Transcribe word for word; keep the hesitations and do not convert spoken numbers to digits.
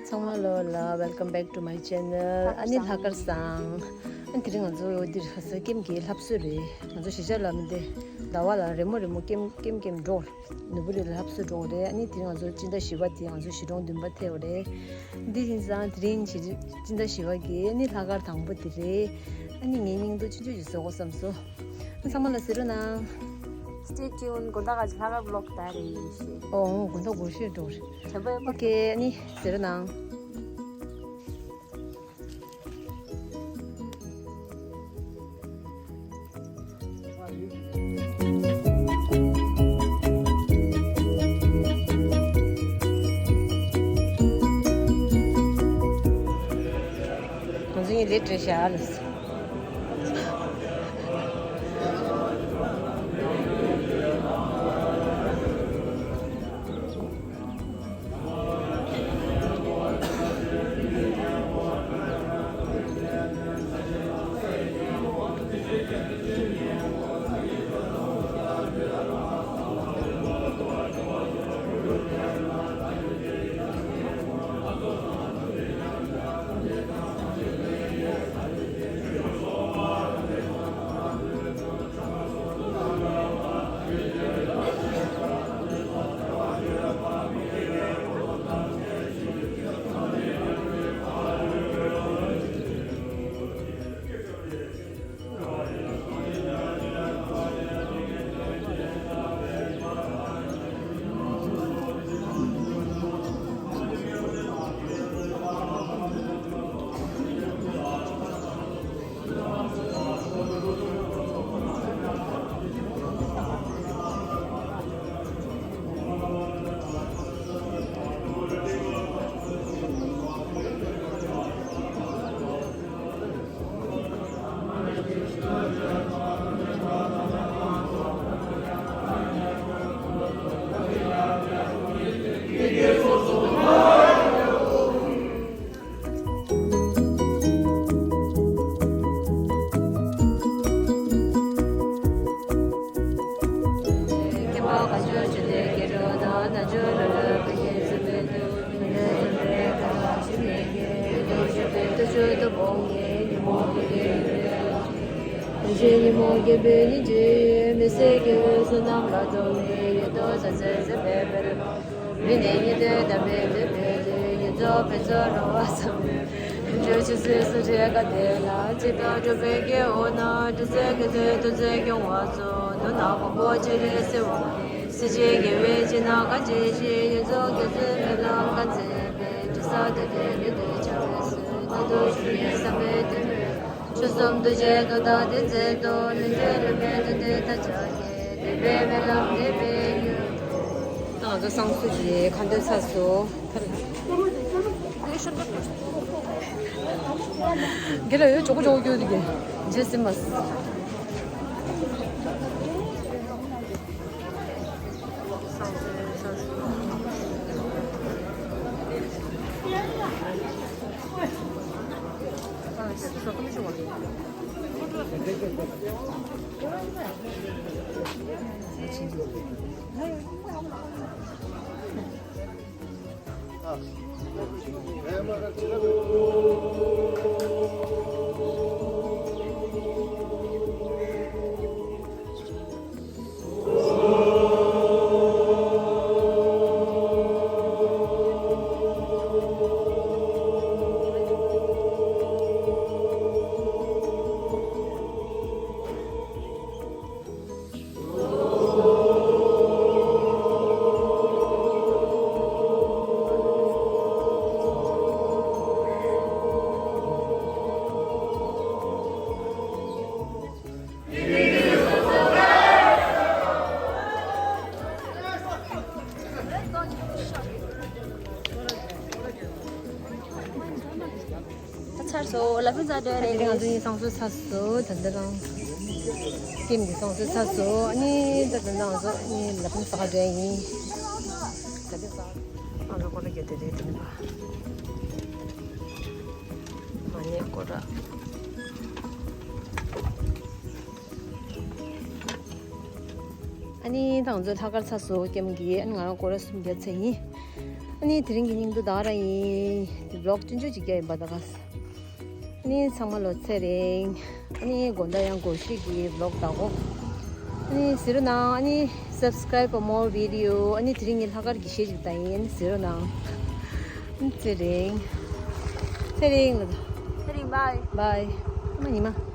ཚང་མ་ལོ་ལ། Welcome back to my channel. ཨ་ནི་ལྷག་དཀར་བཟང་། ཨ་ནི་དེ་རིང་ང་ཚོ་འདིར་ཧ་ས་ཀེམ་གྱི་ལྷ་གསོལ་རེད། ང་ཚོ་གཞིས་ཆགས་ལ་མི་འདི་ཟླ་བ་ལ་རེ་མོ་རེ་མོ་ཀེམ་ཀེམ་ཀེམ་འགྲོ། ནོར་བུ་གླིང་ལ་ལྷ་གསོལ་འགྲོ་རེད། ཨ་ནི་དེ་རིང་ང་ཚོ་སྤྱི་ཟླ་བཞི་པ་དེ་ང་ཚོ་གཞིས་གྲོང་བདུན་པ་ཐེ་བ་རེད། འདི་ཡིན་ཙང་དེ་རིང་ཕྱི་སྤྱི་ཟླ་བཞི་པ་གི་ཨ་ནི་ལྷག་དཀར་དང་པོ་དེ་རེད། ཨ་ནི་ངའི་སྙིང་སྡུག་ཆུང་ཆུང་ཞིག་བཟོ་དགོས་བསམ་སོང་། ཨ་ཚང་མ་ལ་གཟིགས་རོགས་གནང་། Stay tuned. དགོང་དག་ག་ལྷག་དཀར་vlog་ད་རེད་ཡིན་ཞེས། ཨོ་ཨོ་དགོང་དག་སྒོར་གཞས་འགྲོ་རེད། དྲན་པ་ཡོད་པ། ཨོ་ཁེ། ཨ་ནི་གཟིགས་རོགས་གནང་། ང་ཚོ་གཉིས་ལས་བྲེལ་ཤག་ལ། ང་ཚོ་བསང་གསོལ་གྱི་ཁ་འདོན་ཚར་སོང་། དགེ་ལ་ཡོད་ཅོག་ཅོག་སྐྱོ་དེ་གི་རྗེས་ཟིན་མ། ཚར་སོང་། ལ་ཕུག་ས་འགྲོ་རེད། ང་ཚོ་གཉིས་བསང་གསོལ་ཚར་སོང་། ད་ལྟ་རང་ཀེམ་གྱི་བསང་གསོལ་ཚར་སོང་། ཨ་ནི་ད་ལྟ་ང་ཚོ་གཉིས་ལ་ཕུག་ས་འགྲོ་ཡིན། ད་ལྟ་ང་ཚོ་སྐོར་ར་བརྒྱབ་སྟེ་དེ་དེ་ནི་མ་ནས་སྐོར་ར། ཨ་ནི་ད་ང་ཚོ་ལྷག་དཀར་ཚར་སོང་། ཀེམ་གྱི། ཨ་ནི་ང་རང་སྐོར་ར་གསུམ་བརྒྱབ་ཚར་ཡིན། ཨ་ ནི་དེ་རིང་གི་སྙིང་དུ་ད་ར་ཡིན། དེ་བི་ལོག་ཆུང་ཆུང་ཅིག་རྒྱག་ཡིན་པ་ད་ག་ས། ནི་ཚང་མ་ལོ་ཚེ་རིང་། ནི་དགོང་དག་ཡང་སྒོར་གཞས་ཀྱི་བི་ལོག་ད་གོ། ནི་ཟེར་རོ་ནང་ནི་subscribe for more video། ནི་དེ་རིང་ངས་ལྷག་དཀར་གྱི་གཞས་ཅིག་ད་ཡིན་ཟེར་རོ་ནང་། ཚེ་རིང་། ཚེ་རིང་ལ། ཚེ་རིང་bye bye། ཨ་མ་ཉི་མ།